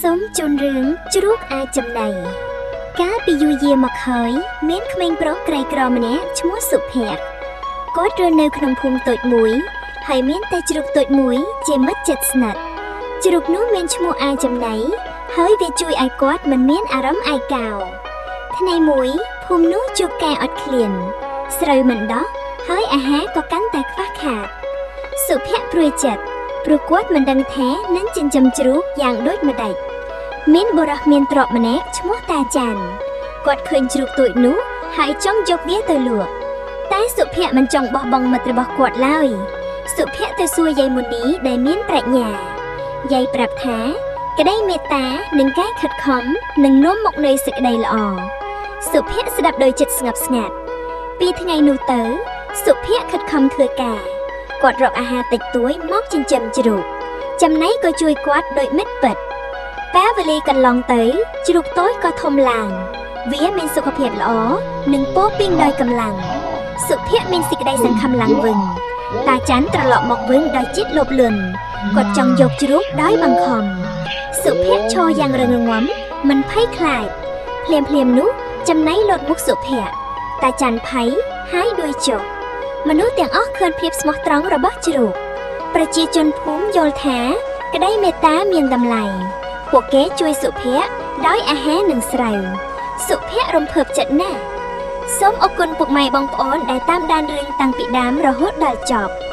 សូមជូនរឿងជ្រូកអាចចំណីកាលពីយូរយារមកហើយមានក្មេងប្រុសក្រីក្រម្នាក់ឈ្មោះសុភ័ក្រគាត់រស់នៅក្នុងភូមិតូចមួយហើយមានតែជ្រូកតូចមួយជាមិត្តជិតស្និទ្ធជ្រូកនោះមានឈ្មោះអាចចំណីហើយវាជួយឲ្យគាត់មិនមានអារម្មណ៍ឯកោថ្ងៃមួយភូមិនោះជួបការអត់ឃ្លានស្រូវមិនដោះហើយអាហារក៏កាន់តែខ្វះខាតសុភ័ក្រព្រួយចិត្តព្រោះគាត់មិនដឹងថានឹងចិញ្ចឹមជ្រូកយ៉ាងដូចម្តេច មានបុរសមានទ្រព្យម្នាក់ឈ្មោះតាចាន់គាត់ឃើញជ្រូកតូចនោះហើយចង់យកវាទៅលក់តែសុភ័ក្រមិនចង់បោះបង់មិត្តរបស់គាត់ឡើយសុភ័ក្រទៅសួរយាយមុនីដែលមានប្រាជ្ញាយាយប្រាប់ថាក្តីមេត្តានិងការខិតខំនឹងនាំមកនូវសេចក្តីល្អសុភ័ក្រស្ដាប់ដោយចិត្តស្ងប់ស្ងាត់ពីថ្ងៃនោះទៅសុភ័ក្រខិតខំធ្វើការគាត់រកអាហារតិចតួចមកចិញ្ចឹមជ្រូកចំណៃក៏ជួយគាត់ដោយមិត្តពិត ពេលវេលាកន្លងទៅជ្រូកតូចក៏ធំឡើង វាមានសុខភាពល្អនិងពោរពេញដោយកម្លាំងសុភ័ក្រមានសេចក្តីសង្ឃឹមឡើងវិញតាច័ន្ទត្រឡប់មកវិញដោយចិត្តលោភលន់គាត់ចង់យកជ្រូកដោយបង្ខំសុភ័ក្រឈរយ៉ាងរឹងមាំមិនភ័យខ្លាចភ្លាមភ្លាមៗនោះចំណៃលោតមុខសុភ័ក្រតាច័ន្ទភ័យហើយដួយចុះមនុស្សទាំងអស់ឃើញភាពស្មោះត្រង់របស់ជ្រូកប្រជាជនភូមិយល់ថាក្តីមេត្តាមានតម្លៃ ពួកគេជួយសុភ័ក្រដោយអាហារនិងស្រូវសុភ័ក្ររំភើបចិត្តណាស់សូមអរគុណពុកម៉ែបងប្អូនដែលតាមដានរឿងតាំងពីដើមរហូតដល់ចប់។